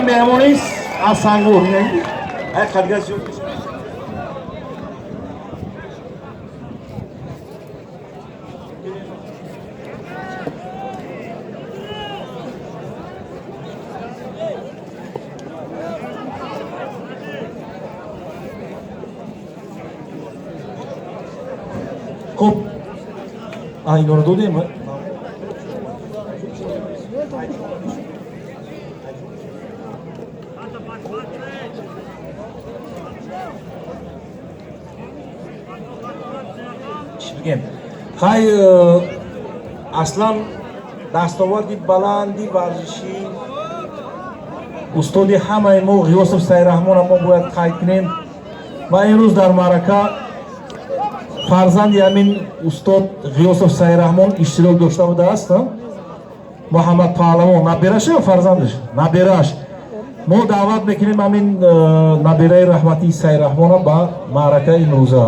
Меҳмонӣ аз Сангур. Ай қадга зиёд. Хуб, инро додем. Чӣ бигем, хай, аслан дастоварди баланди варзишӣ устоди ҳамаи мо Ғиёсов Сайраҳмона мо бояд қайд кунем. Ва имрӯз дар маърака фарзанди ҳамин устод Ғиёсов Сайраҳмон иштирок дошта будааст, Муҳаммад Паҳлавон, набераш ё фарзандаш, набераш. Мо даъват мекунем ҳамин набераи раҳматии Сайраҳмона ба маъракаи имрӯза.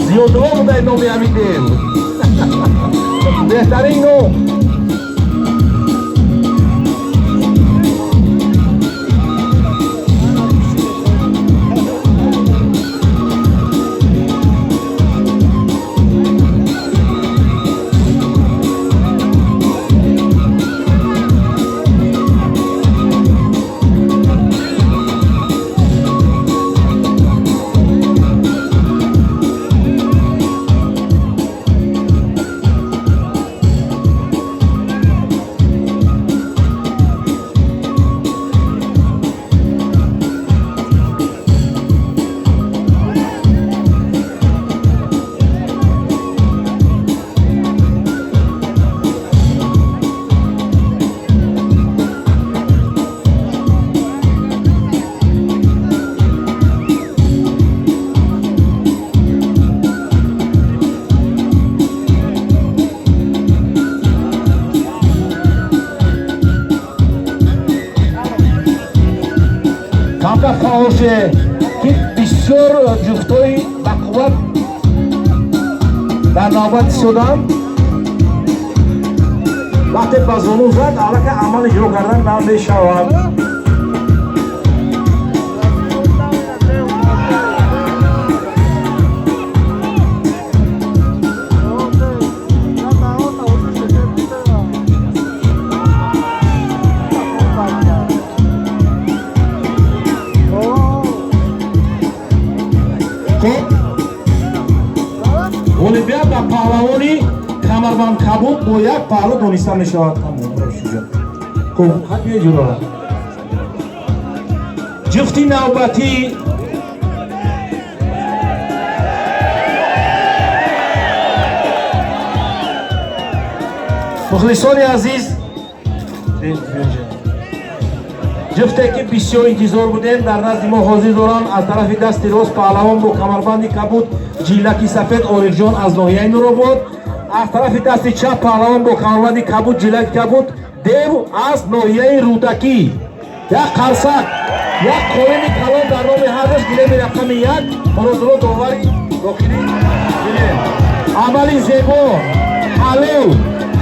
Зиёдулло будай номи ҳамин дев, беҳтарин ном. Камтар фаҳоше, ки бисёр ҷуфтҳои бақувват дар навбат истоданд. Вақте ба зону зад, аллакай амал иҷро кардан намешавад. Хуб, ғолибият ба паҳлавони камарбанд кабуд бо як паҳлӯ дониста мешавад. Хуб, ҳа, ҷуро ҷуфти навбатӣ. Мухлисони азиз, ҷуфте ки бисёр интизор будем, дар назди мо ҳозир доранд. Аз тарафи дасти рост паҳлавон бо камарбанди кабуд, ҷиллаки сафед Орифҷон аз ноҳияи Нуробод, аз тарафи дасти чап паҳлавон бо камарбанди кабуд, ҷиллаки кабуд Дев аз ноҳияи Рӯдакӣ. Як қарсак, як қорини калон дар номи ҳардаш. Гилеми рақами 1, Муродулло, довари дохилӣ. Гилем амали зебо, ҳалол,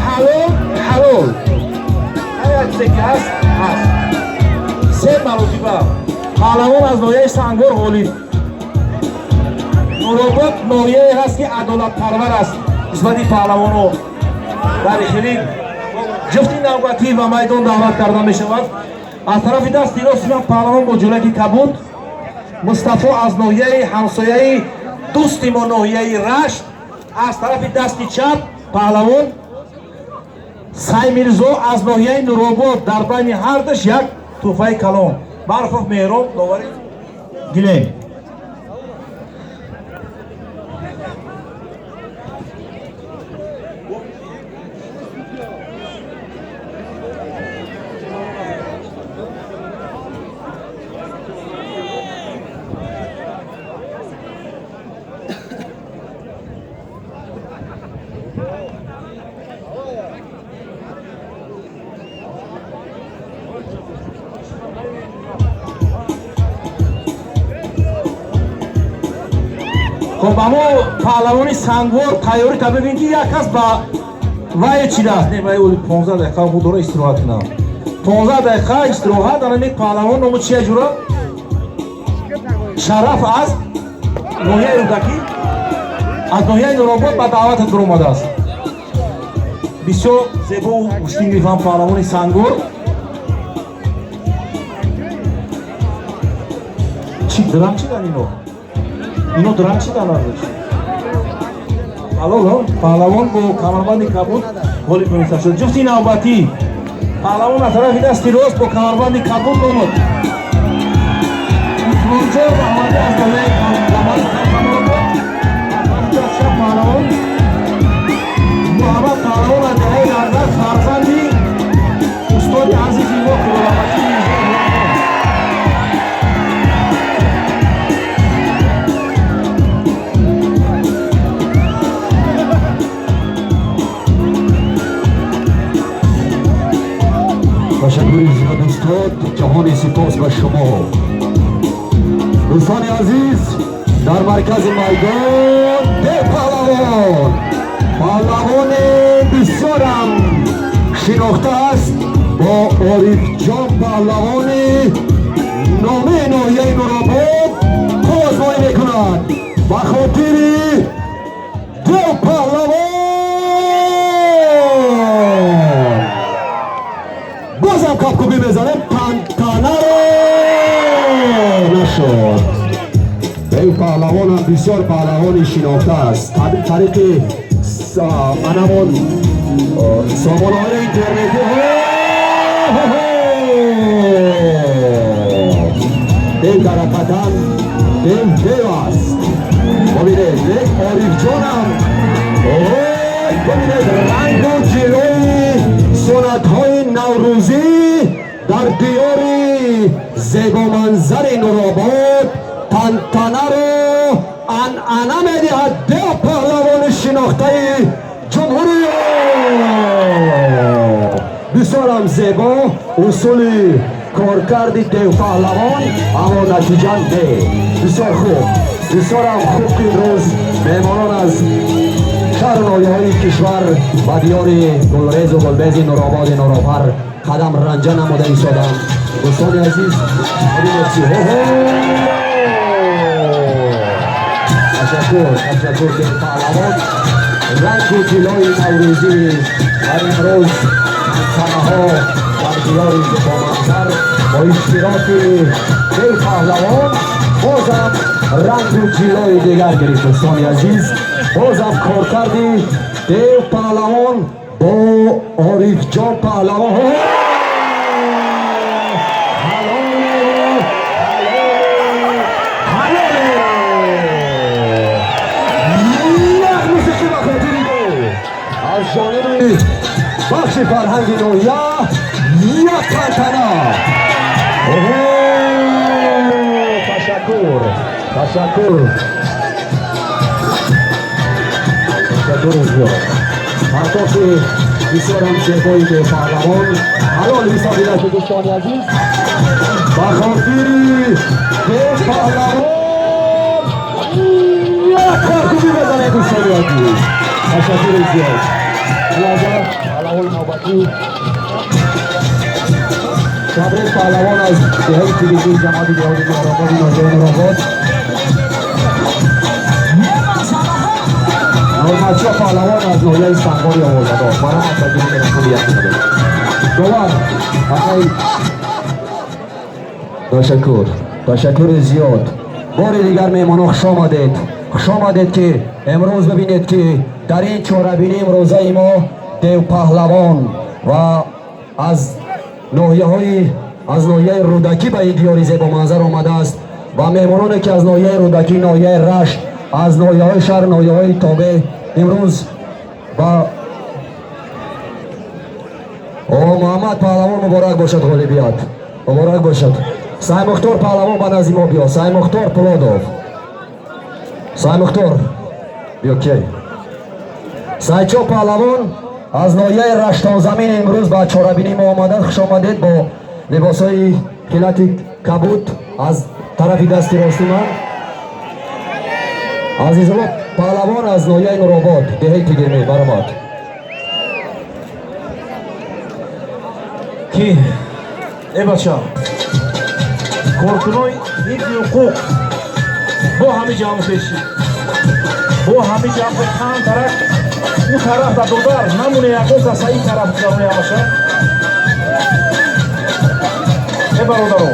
ҳалол, ҳалол. Ҳар як чизе ки ҳаст, ҳаст. Се маротиба паҳлавон аз ноҳияи Сангвор ғолиб. Нуробод ноҳияе ҳаст, ки адолатпарвар аст нисбати паҳлавоно. Дар хеле ҷуфти навбатӣ ба майдон даъват карда мешавад. Аз тарафи дасти рост паҳлавон бо ҷулаки кабуд Мустафо аз ноҳияи ҳамсояи дӯсти мо, ноҳияи Рашт, аз тарафи дасти чап паҳлавон Саймирзо аз ноҳияи Нуробод. Дар байни ҳардаш як тӯҳфаи калон. Барфов Меҳроб, довари гилем. Хоб, амо паҳлавони Сангвор тайёрӣ та бибин, ки як кас ба вай чидааст. Не, вай 15 дақиқа худро истироҳат кунам. 15 дақиқа истироҳат. Ана мек паҳлавон ному чия ҷура? Шараф аз ноҳияи Рӯдакӣ, аз ноҳияи Нуробод ба даъватат биромадааст. Бисёр зебо гӯштин гирифтан паҳлавони Сангвор. Чӣ драм чидан ино? Ино драм чидан арзиш? Ҳалол, паҳлавон бо камарбанди кабуд ғолиб дониста шуд. Ҷуфти навбатӣ паҳлавон аз тарафи дасти рост бо камарбанди кабуд омад. Усмонҷон Аҳмадӣ аз ноҳияи Камал Камалобод, аз тарафи дасти чап паҳлавон Муҳаммад паҳлавон аз деҳаи Ларзак, фарзанди устоди азизи мо Худораҳматӣ Мирзо. Ташаккури зиёд, устод, ҷаҳони сипос ба шумо. Дӯстони азиз, дар маркази майдон паҳлавон, паҳлавони бисёрам шинохта аст бо Орифҷон, паҳлавони номаи ноҳияи Нуробод қуввазмоӣ мекунад ба хотири ду паҳлавон. Бозам капкӯбӣ мезанем, тантанаро нашуд. Ин паҳлавонам бисёр паҳлавони шинохта аст. Тариқи анамон сомонаҳои интернетӣ дев дар ҳақиқатан дев дев аст. Бибинед, Орифҷонам, бибинед рангу ҷилои суннатҳои наврӯзӣ дар диёри зебоманзари Нуробод тантанаро анъана медиҳад дев паҳлавони шинохтаи ҷумҳурия. Бисёрам зебо усули коркарди девпаҳлавон, аммо натиҷа не. Бисёр хуб, бисёрам хуб, ки имрӯз меҳмонон аз шаҳру ноҳияҳои кишвар ба диёри гулрезу гулбези Нурободи Нурофар қадам ранҷа намуда истоданд. Дӯстони азиз, бибинед чи ташаккур, ташаккур, паҳлавон рангу ҷилои наврӯзӣ ва имрӯз тантанаҳо дар диёри зебоманзар бо иштироки дев паҳлавон бозам рангу ҷилои дигар гирифт. Дӯстони азиз, бозам коркарди дев паҳлавон бо Орифҷон паҳлавон. Ҳалол, ҳалол, як мусиқӣ ба хотири ду аз ҷониби бахши фарҳанги ноҳия як тантана. Ташаккур, ташаккур, ташаккур зиёд. Партофи бисёрам зебои паҳлавон ҳалол ҳисобида шуд. Дӯстони азиз, ба хотири паҳлавон як коркубӣ бизанед. Дӯстони азиз, ташаккури зиёд. Лаҳза, паҳлавони навбатӣ Шабрез паҳлавон аз деҳаи Тиризӣ, ҷамоати деҳоти Нурободи ноҳияи Нуробод. Норматшо паҳлавон аз ноҳияи Сангвори овозадор. Марҳамат, ба ҷониби расули як довар акай. Ташаккур, ташаккури зиёд. Бори дигар, меҳмоно, хуш омадед, хуш омадед, ки имрӯз бибинед, ки дар ин чорабинӣ имрӯзаи мо Девпаҳлавон ва аз ноҳияҳои аз ноҳияи Рӯдакӣ ба ин диёри зебоманзар омадааст ва меҳмононе ки аз ноҳияи Рӯдакӣ, ноҳияи Рашт, аз ноҳияҳои шаҳр, ноҳияҳои тобеъ имрӯз ба О Муҳаммад Паҳлавон муборак бошад, ғолибият муборак бошад. Саймухтор Паҳлавон, ба назди мо биё. Саймухтор Пулодов, Саймухтор, биё. Кей Сайчо Паҳлавон аз ноҳияи Раштонзамин имрӯз ба чорабинии мо омаданд. Хуш омадед. Бо либосҳои хилати кабуд аз тарафи дасти рости ман Азизулло Паҳлавон аз ноҳияи Нуробод, деҳаи Тигирмӣ, баромад. Ки э бача, коркунои ҳифзи ҳуқуқ бо ҳами ҷамъ пеши, бо ҳами ҷамъ кан тарак ӯ тараф да додар намуне, ягон каса ин тараф гузарония баша. Э бародаро,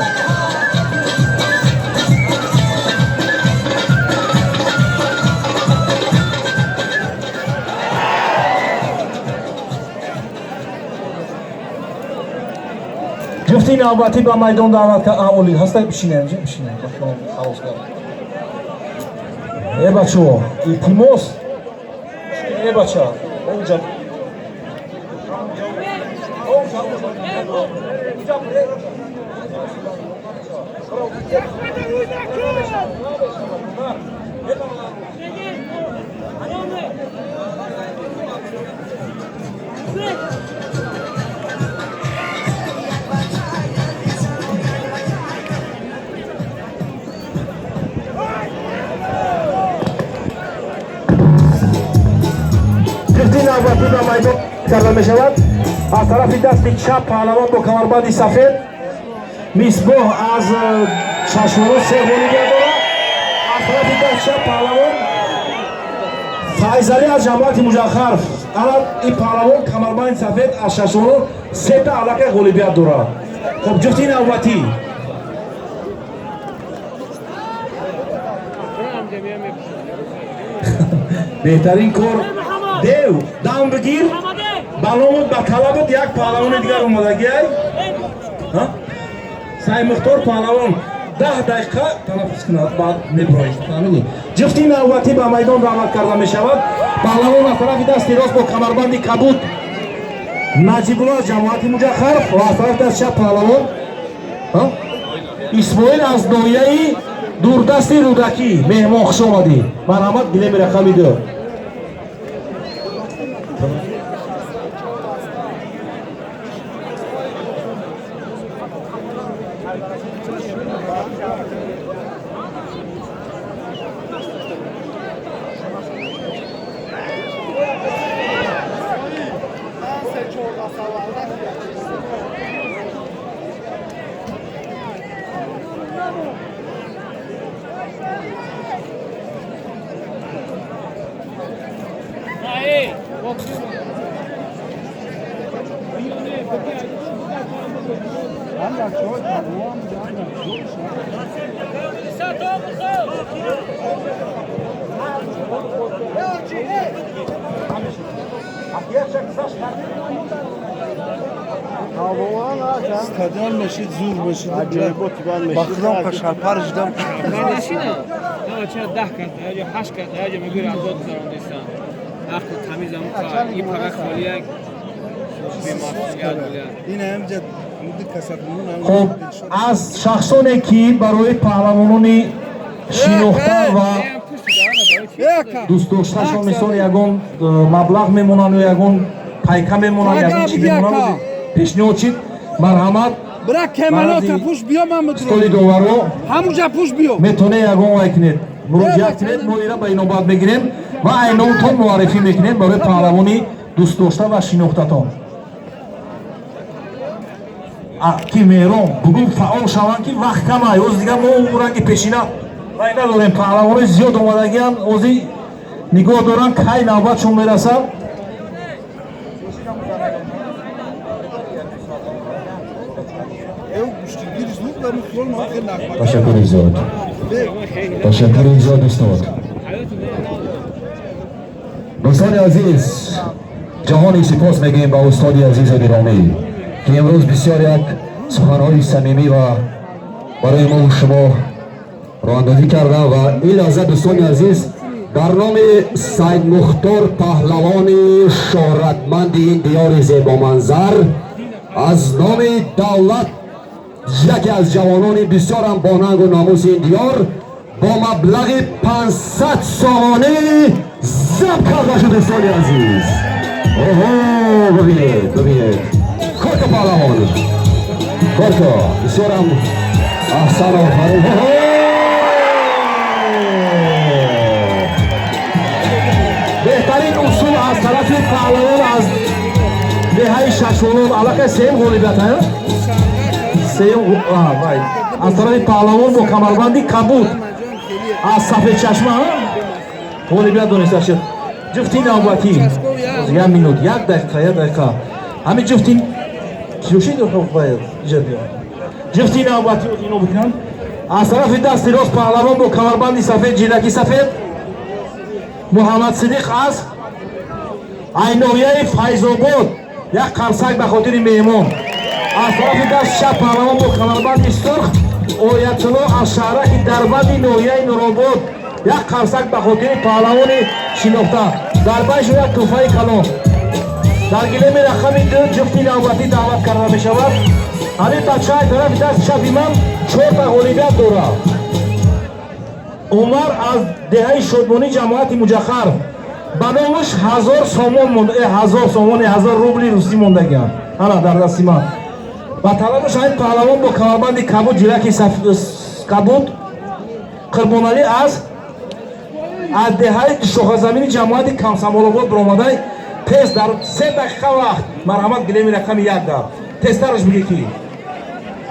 ҷуфти навбатӣ ба майдон даъват кард. Оли ҳастай, бишинем, бишинем, халос кард. Э бачаҳо, илтимос, э бача, онҷа. Ҷуфти навбатӣ ба майдон карда мешавад. Аз тарафи дасти чап паҳлавон бо камарбанди сафед Мисбоҳ аз Шашворо се ғолибият дорад. Аз тарафи даст чап паҳлавон Файзалӣ аз ҷамоати Муҷаххар. Ана ин паҳлавон камарбанди сафед аз Шашворо сета аллакай ғолибият дорад. Хуб, ҷуфти навбатӣ. Беҳтарин кор, дев дам бигир, баломуд ба талабот. Як паҳлавони дигар омадагиай, Саймухтор Паҳлавон 10 дақиқа танаффус кунад, баъд меброем. Фаҳмидӣ? Ҷуфти навбатӣ ба майдон даъват карда мешавад. Паҳлавон аз тарафи дасти рост бо камарбанди кабуд Наҷибулло аз ҷамоати Муҷаххар ва аз тарафи дасти чап паҳлавон Исмоил аз ноҳияи дурдасти Рӯдакӣ. Меҳмон, хуш омадӣ, марҳамат, гилеми рақами 2. Стадион мешид, зур мешид, бахудам пашарпар жидам. Ча 10 карта, яҷо 8 карта, яҷо мегӯри азод гузарондисан. Ақл тамизам и пага холияк бемасъулият буда. Ин ҳамҷа. Хуб, аз шахсоне ки барои паҳлавонони шинохта ва дӯстдошташон мисол ягон маблағ мемонанд ё ягон пайка мемонанд, ягон чӣ мемонанд, пешниҳод чид, марҳамат. Бира кемалота пуш биё, ман столи доваро ҳамуҷа пуш биё. Метоне ягон вай кунед, муроҷиат кунед, мо ира ба инобат мегирем ва айномтон муаррифӣ мекунем барои паҳлавони дӯстдошта ва шинохтатон. Ки меҳрон бугун фаъол шаванд, ки вақт камай. Оз дигар мо ранги пешина вай надорем, паҳлавонои зиёд омадагианд, ози нигоҳ доранд, кай навбатшон мерасад. Ташаккури зиёд, ташаккури зиёд, устод. Дӯстони азиз. Ҷаҳони сипос мегӯем ба устоди азизу гиромӣ, ки имрӯз бисёр як суханҳои самимӣ ва барои мо шумо роҳандозӣ кардам. Ва ин лаҳза, дӯстони азиз, дар номи Сайдмухтор паҳлавони шӯҳратманди ин диёри зебоманзар, аз номи давлат, яке аз ҷавонони бисёрам бонангу номуси ин диёр бо маблағи 500 сомонӣ забт карда шуд. Дӯстони азиз, оҳо, бибинед, бибинед, корка паҳлавон, корка, бисёрам аҳсан, офарин. Беҳтарин усул аз тарафи паҳлавон аз деҳаи Шашволон, аллакай сеюм ғолибият, сеюм аз тарафи паҳлавон бо камарбанди кабуд аз Сафедчашма ғолибият дониста шуд. Ҷуфти навбатӣ, як минут, як дақиқа, як дақиқа, ҳамин ҷуфти киёшид. Ҷуфти навбатӣ ино бикунанд. Аз тарафи дасти рост паҳлавон бо камарбанди сафед, ҷилаки сафед, Муҳаммадсидиқ аз айноҳияи Файзобод, як қарсак ба хотири меҳмон. Аз тарафи даст чап паҳлавон бо камарбанди сурх, Оятулло аз шаҳраки Дарбанди ноҳияи Нуробод, як қарсак ба хотири паҳлавони шинохта, дар байшу як тӯҳфаи калон. Дар гилеми рақами 2 ҷуфти навбатӣ даъват карда мешавад. Ҳамин бачаи тарафи даст чапи ман чорта ғолибият дорад. Умар аз деҳаи Шодмонӣ, ҷамоати Муҷаххар, ба номаш 1000 сомон монд, 1000 сомони, 1000 рубли русӣ мондагиам ҳана дар дасти ман. Ба талабаш ҳамин паҳлавон бо камарбанди кабуд, ҷилаки кабуд, Қурбоналӣ аз деҳаи Шохазамини ҷамоати Камсамолобод баромадай. Тез, дар 3 дақиқа вақт, марҳамат, гилеми рақами 1 дар тезтараш бигӣ, ки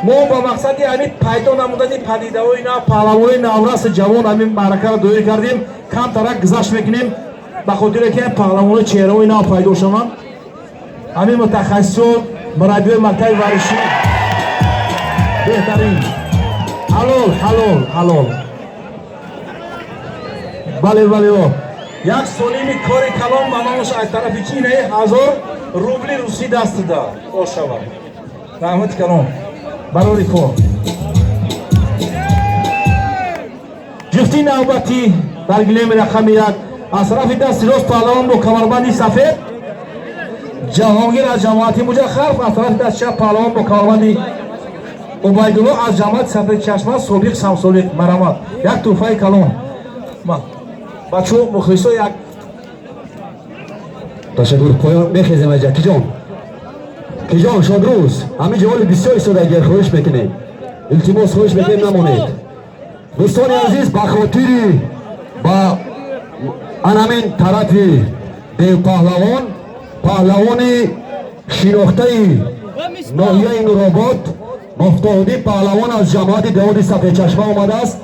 мо ба мақсади ҳамин пайдо намудани падидаҳои нав, паҳлавони наврасу ҷавон ҳамин маъракаро доир кардем. Камтарак гузашт мекунем, ба хотире ки паҳлавони чеҳраҳои нав пайдо шаванд. Ҳамин мутахассисон, мураббиёи мактаби варзишӣ беҳтарин. Ҳалол, ҳалол, ҳалол, бале, бале. О, як солими кори калон ба номаш аз тарафи чи инаи 1000 рубли русӣ дастида ошавад. Раҳмати калон, барори кор. Ҷуфти навбатӣ дар гилеми рақами 1, аз тарафи дасти рост паҳлавон бо камарбанди сафед, Ҷаҳонгир аз ҷамоати Муҷаххар, аз тарафи дасти чап паҳлавон бо камарбанди Убайдулло аз ҷамоати Сафедчашма, собиқ Самсолиқ, марамат, як тӯҳфаи калон. Бачо, мухлисо, як Ташаккур. Поён мехезем аҷа. Киҷон, киҷон, шодрӯз, ҳамин ҷаволи бисёр истодагия, хоҳиш мекунем, илтимос, хоҳиш мекунем, намонед. Дӯстони азиз, ба хотири ба анамин тарафи девпаҳлавон, паҳлавони шинохтаи ноҳияи Нуробод, Муфтоҳиддин паҳлавон аз ҷамоати деҳоти Сафедчашма омадааст.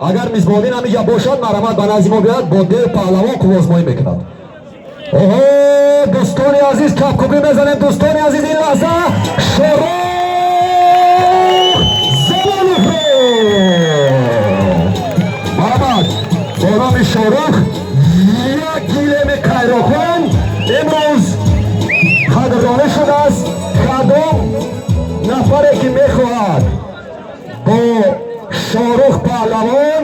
Агар мизбонин ҳамиҷа бошад, марҳамат, ба назди мо биёяд, бо дев паҳлавон қуввозмоӣ мекунад. Оҳо, дӯстони азиз, капкӯбӣ мезанем. Дӯстони азиз, ин лаҳза Шорух Замоновро, марҳамат, бо номи Шорух як гилеми қайроқон имрӯз қадрдонӣ шудааст. Кадом нафаре ки мехоҳад бо Шорух паҳлавон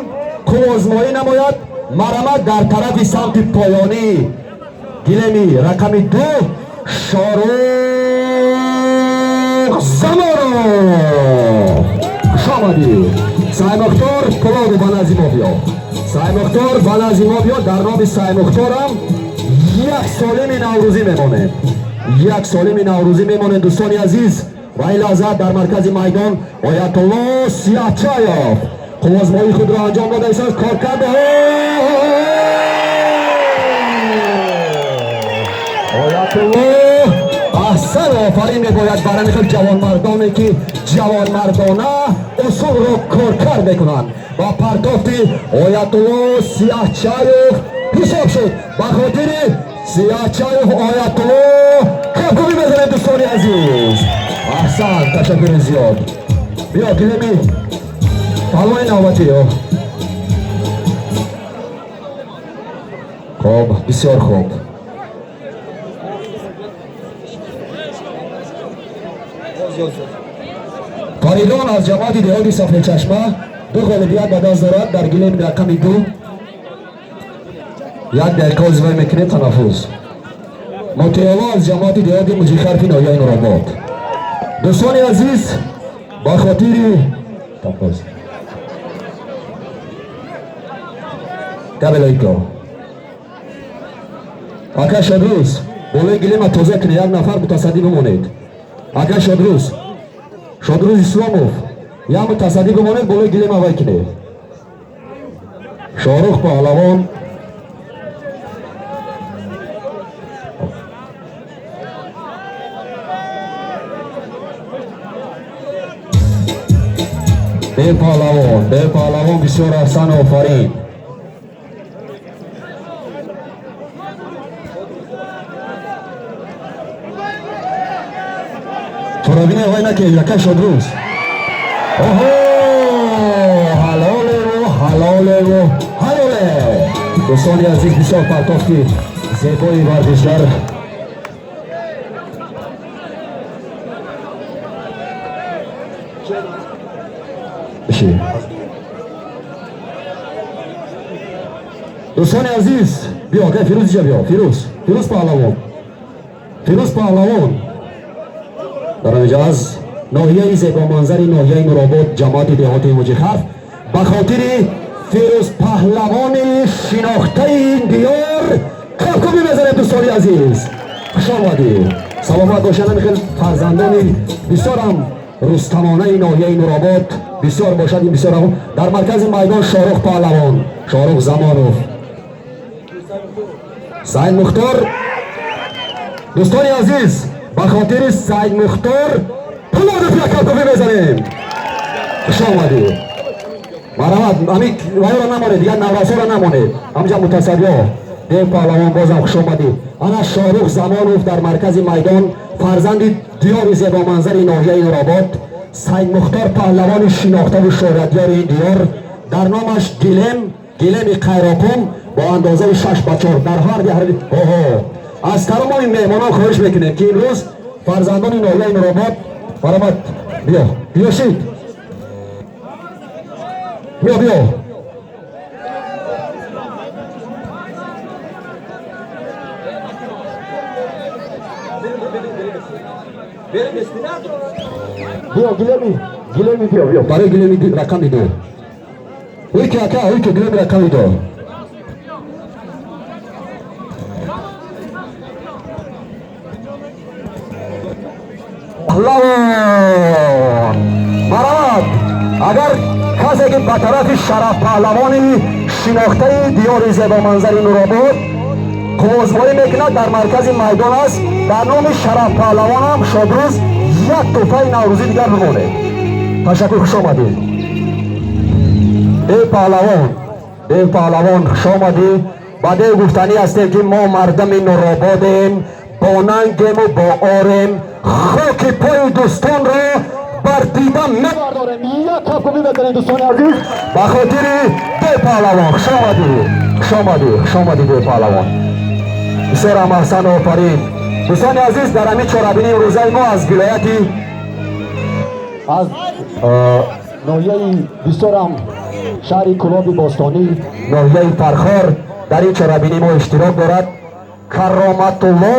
қуввозмоӣ намояд, марҳамат, дар тарафи самти поёнӣ гилеми рақами 2, Шорух Замонов, хуш омадӣ. Саймухтор Пулоду, ба назди мо биё. Саймухтор, ба назди мо биё. Дар номи Саймухторам як солими наврӯзӣ мемонем, як солими наврӯзӣ мемонем. Дӯстони азиз, ва ин лаҳза дар маркази майдон Оятулло Сияҳчаев қуввозмоии худро анҷом дода истод. Коркард Оятулло, аҳсан, офарин мебояд бар ҳамин хел ҷавонмардоне, ки ҷавонмардона усулро коркард мекунанд. Ва партофти Оятулло Сияҳчаев ҳисоб шуд. Ба хотири Сияҳчаев Оятулло капкӯбӣ мезанем. Дӯстони азиз, аҳсан, ташаккури зиёд. Биё, гилеми паҳлавони навбатӣ. Хоб, бисёр хуб. Фаридон аз ҷамоати деҳоти Сафедчашма ду ғолибият ба даст дорад дар гилеми рақами 2. Як дақиқа озивай мекунем танаффус. Мутиолло аз ҷамоати деҳоти Муҷихарфи ноҳияи Нуробод. Дӯстони азиз, ба хотири танаффус кабелоико ака Шодрӯз болои гилема тоза кунед, як нафар мутасаддӣ бимонед. Ака Шодрӯз, Шодрӯз Исломов, як мутасаддӣ бимонед, болои гилема вай кунед. Шоҳрух паҳлавон бепаҳлавон, бепаҳлавон, бисёр аҳсан, офарин. Чорабини вай накед, яка Шодрӯз. Оҳо, ҳалолеву, ҳалолеву, ҳалоле. Дӯстони азиз, бисёр партофти зебои варзишгар. Дӯстони азиз, биё, ака Фирӯз иҷа биё, Фирӯз, Фирӯз паҳлавон. Фирӯз паҳлавон. Дар инҷа аз ноҳияи зебоманзари ноҳияи Нуробод, ҷамоати деҳоти Муҷихарф, ба хотири Фирӯз паҳлавони шинохтаи ин диёр кафкӯбӣ мезанем. Дӯстони азиз, хуш омадед, саломат бошанд. Ҳамин хел фарзандони бисёрам рустамонаи ноҳияи Нуробод бисёр бошад. Ин бисёр дар маркази майдон Шоҳрух паҳлавон, Шоҳрух Замонов, Саид Мухтор. Дӯстони азиз, ба хотири Саид Мухтор пулодов як кафкӯбӣ мезанем. Хуш омадед, марҳамат. Ҳамин вайро намонед, дигар наврасоро намонед, ҳамҷа мутасаддиҳо. Дев паҳлавон, бозам хуш омадед. Ана Шоҳрух Замонов дар маркази майдон, фарзанди диёри зебоманзари ноҳияи Нуробод, Саид Мухтор паҳлавони шинохтаву шӯҳратёри ин диёр, дар номаш гилем, гилеми қайроқум бо андозаи 6 ба 4 дар ҳар оҳо. Аз тамоми меҳмонон хоҳиш мекунем, ки имрӯз фарзандони ноҳияи Нуробод, марҳамат, биё, биё шид, биё, биё. Биё, гилеми, гилеми, биё, биё, барои гилеми рақами 2. Уйки, ака, уйки, гилеми рақами 2. Паҳлавон, марҳамат. Агар касе ки ба тарафи Шараф паҳлавони шинохтаи диёри зебоманзари Нуробод қуввозборӣ мекунад, дар маркази майдон аст. Дар номи Шараф паҳлавонам Шодрӯз як тӯҳфаи наврӯзӣ дигар бимонед. Ташаккур, хуш омадед. Дев паҳлавон, дев паҳлавон, хуш омадӣ. Ба дев гуфтанӣ ҳастем, ки мо мардами Нурободем, бо нангему бо орем, хоки пои дӯстонро бар дида мебардорем. Як кафкӯбӣ мезанем, дӯстони азиз, ба хотири дев паҳлавон. Хуш омадӣ, хуш омадӣ, хуш омадӣ, дев паҳлавон. Бисёрам аҳсан, офарин. Дӯстони азиз, дар ҳамин чорабинии имрӯзаи мо аз вилояти, аз ноҳияи бисёрам шаҳри Кӯлоби бостонӣ, ноҳияи Фархор, дар ин чорабинии мо иштирок дорад Кароматулло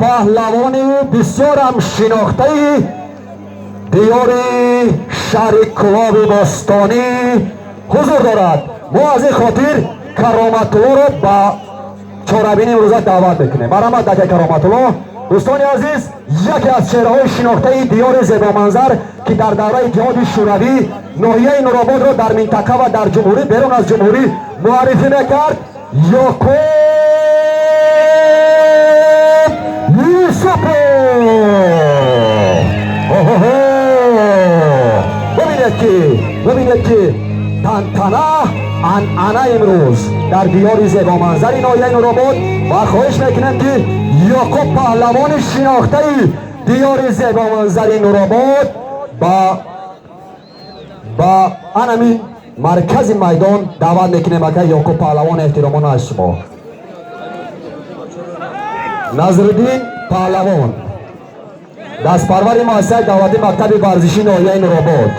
паҳлавони бисёрам шинохтаи диёри шаҳри Кӯлоби бостонӣ ҳузур дорад. Мо аз ин хотир Кароматуллоро ба чорабинии имрӯза даъват мекунем. Марҳамат, ака Кароматулло. Дӯстони азиз, яке аз чеҳраҳои шинохтаи диёри зебоманзар, ки дар давраи Иттиҳоди Шӯравӣ ноҳияи Нурободро дар минтақа ва дар ҷумҳурӣ, берун аз ҷумҳурӣ муаррифӣ мекард, Ёқуб Юсупов. Оҳоҳо, бибинед ки, бибинед ки тантана, анъана имрӯз дар диёри зебоманзари ноҳияи Нуробод. Ва хоҳиш мекунем, ки Ёқуб паҳлавони шинохтаи диёри зебоманзари Нуробод ба анамин маркази майдон даъват мекунем. Ака Ёқуб паҳлавон, эҳтиромона аз шумо. Назриддин паҳлавон Дастпарвари муассисаи давлатии мактаби варзишии ноҳияи Нуробод.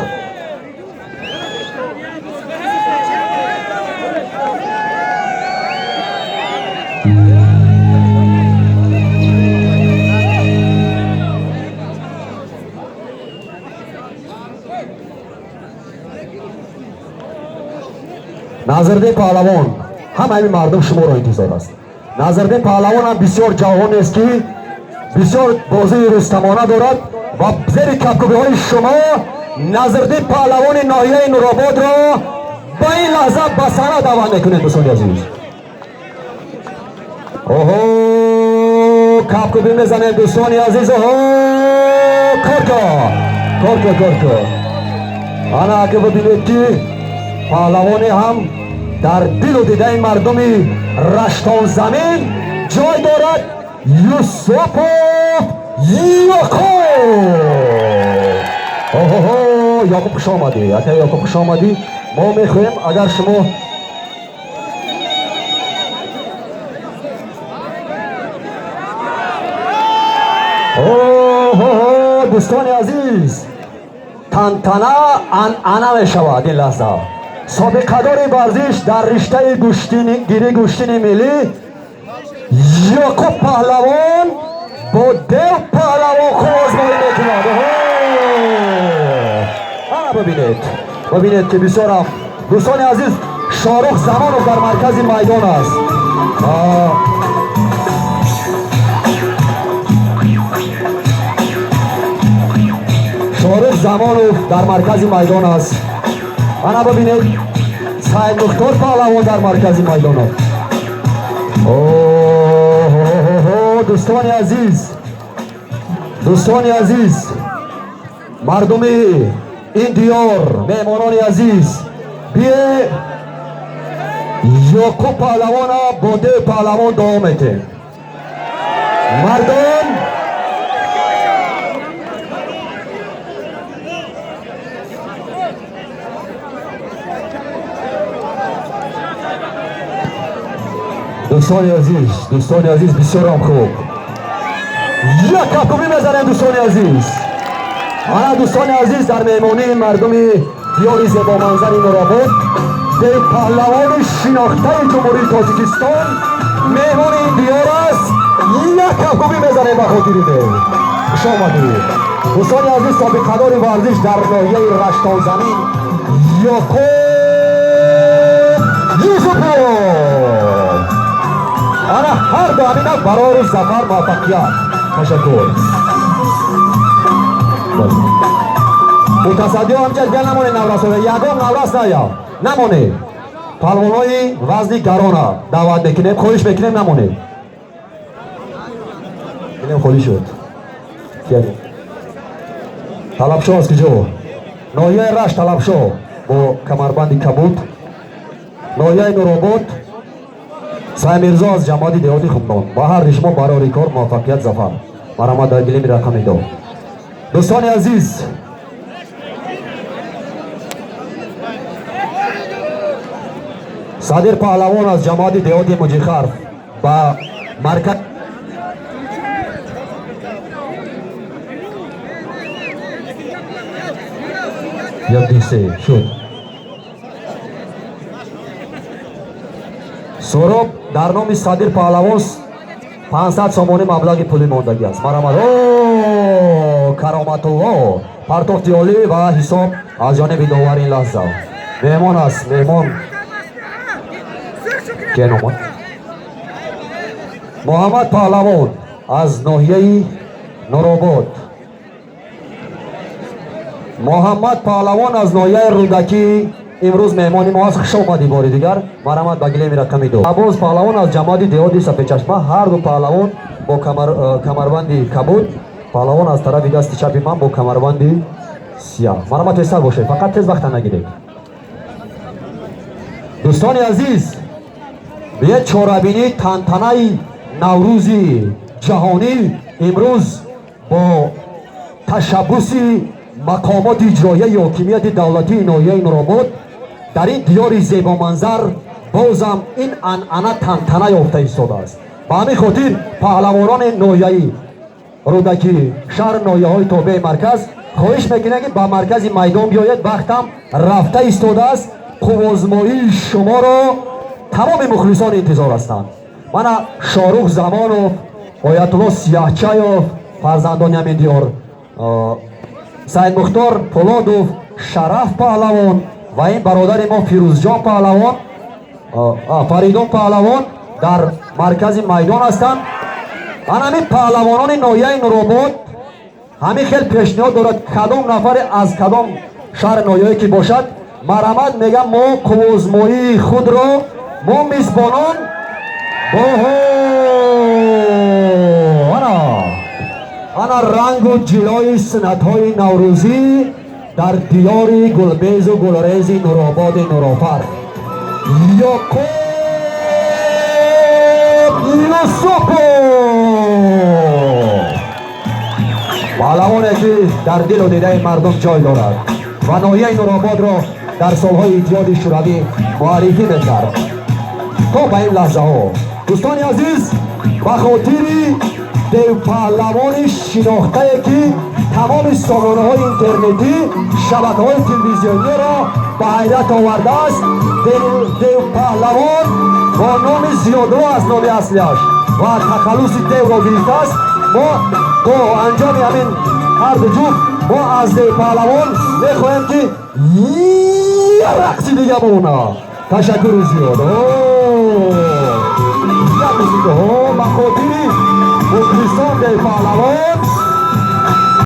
Назирдин паҳлавон, ҳамаи мардум шуморо интизор аст. Назирдин паҳлавон ҳам бисёр ҷавонест, ки бисёр бозии рустамона дорад ва зери кафкӯбиҳои шумо Назирдин паҳлавони ноҳияи Нурободро ба ин лаҳза ба саҳна даъват мекунем, дӯстони азиз. Оҳо, кафкӯбӣ мезанем, дӯстони азиз. Оҳо, корко, корко, корко. Ана ака бибинед, ки паҳлавоне ҳам дар дилу дидаи мардуми Раштонзамин ҷой дорад, Юсупов Ёқуб. Оҳоҳо, Ёқуб, хуш омадӣ, ака Ёқуб, хуш омадӣ. Мо мехоҳем, агар шумо оҳоҳо, дӯстони азиз, тантана анъана мешавад ин лаҳза. Собиқадори варзиш дар риштаи гири гӯштини миллӣ Ёқуб паҳлавон бо Дев паҳлавон қувваозмоӣ мекунад. Ана бибинед, бибинед, ки бисёрам, дӯстони азиз, Шорух Замонов дар маркази майдон аст. Шорух Замонов дар маркази майдон аст. Ана бибинед, Сайдмухтор паҳлавон дар маркази майдон аст. Оҳо, дӯстони азиз, дӯстони азиз, мардуми ин диёр, меҳмонони азиз, бие Ёқуб паҳлавона бо Дев паҳлавон дуо метем. Мардум, дӯстони азиз, дӯстони азиз, бисёрам хуб. Як кафкӯбӣ мезанем, дӯстони азиз. Ана, дӯстони азиз, дар меҳмонии мардуми диёри зебоманзари Нуробод Дев паҳлавони шинохтаи Ҷумҳурии Тоҷикистон меҳмони ин диёр аст. Як кафкӯбӣ мезанем ба хотири дев. Хуш омадед, дӯстони азиз. Собиқадори варзиш дар ноҳияи Раштонзамин Ёқуб Юсупов. Ана ҳар ду ҳамина барору зафар, муваффақият. Ташаккур. Мутасаддиҳо ҳамча бия намонед, наврасода, ягон наврас ная намонед. Палвонои вазни гарона даъват мекунем, хоҳиш мекунем, намонед. Бинем, холӣ шуд. Талабшо аз куҷо? Ноҳияи Рашт, Талабшо бо камарбанди кабуд. Ноҳияи Нуробод, Саймирзо аз ҷамоати деҳоти Хумнон. Ба ҳарди шумо барори кор, муваффақият, зафар. Марҳамат дар гилеми рақами 2. Дӯстони азиз, Садир паҳлавон аз ҷамоати деҳоти Муҷихарф ба марказ як, ду, се шуд. Сӯроб дар номи Садир паҳлавон 500 сомонӣ маблағи пулӣ мондагӣ аст. Марҳамат. О, Кароматулло, партофти олӣ ва ҳисоб аз ҷониби довар ин лаҳза. Меҳмон аст, меҳмон. Кен омад? Муҳаммад паҳлавон аз ноҳияи Нуробод. Муҳаммад паҳлавон аз ноҳияи Рӯдакӣ имрӯз меҳмони мо аст. Хуш омадӣ бори дигар. Марҳамат ба гилеми рақами 2. Аббос паҳлавон аз ҷамоати деҳоти Сафедчашма. Ҳар ду паҳлавон бо камарбанди кабуд. Паҳлавон аз тарафи дасти чапи ман бо камарбанди сиёҳ. Марҳамат, тезтар бошед, фақат тез вақта нагиред. Дӯстони азиз, биед чорабинии тантанаи Наврӯзи ҷаҳонӣ имрӯз бо ташаббуси мақомоти иҷроияи ҳокимияти давлатии ноҳияи Нуробод дар ин диёри зебоманзар бозам ин анъана тантана ёфта истодааст. Ба ҳамин хотир паҳлавонони ноҳияӣ Рӯдакӣ, шаҳр, ноҳияҳои тобеи марказ хоҳиш мекунем, ки ба маркази майдон биёед. Вақтам рафта истодааст. Қувваозмоии шуморо тамоми мухлисон интизор ҳастанд. Мана Шорух Замонов, Оятулло Сияҳчаёв, фарзандони ҳамин диёр, Саидмухтор Пулодов, Шараф Паҳлавон ва ин бародари мо Фирӯзҷон Паҳлавон, Фаридун Паҳлавон дар маркази майдон ҳастанд. Ана ҳамин паҳлавонони ноҳияи Нуробод ҳамин хел пешниҳод дорад: кадом нафаре аз кадом шаҳр, ноҳияе ки бошад, марҳамат мегам, мо қувваозмоии худро, мо мизбонон боҳо. Ана, ана рангу ҷилои суннатҳои наврӯзӣ дар диёри гулбезу гулрези Нурободи Нурофар. Ёқуб Юсупов, паҳлавоне ки дар дилу дидаи мардум ҷой дорад ва ноҳияи Нурободро дар солҳои Иттиҳоди Шӯравӣ муаррифӣ мекард то ба ин лаҳзаҳо. Дӯстони азиз, ба хотири девпаҳлавони шинохтае, ки тамоми сомонаҳои интернетӣ, шабакаҳои телевизиониро ба ҳайрат овардааст, Девпаҳлавон бо номи Зиёдулло аз номи аслиаш ва тахаллуси Девро гирифтааст. Мо бо анҷоми ҳамин ҳарду ҷуфт мо аз Девпаҳлавон мехоҳем, ки як рақси дига бимонад. Ташаккури зиёд. Ба хотири мухлисон Девпаҳлавон.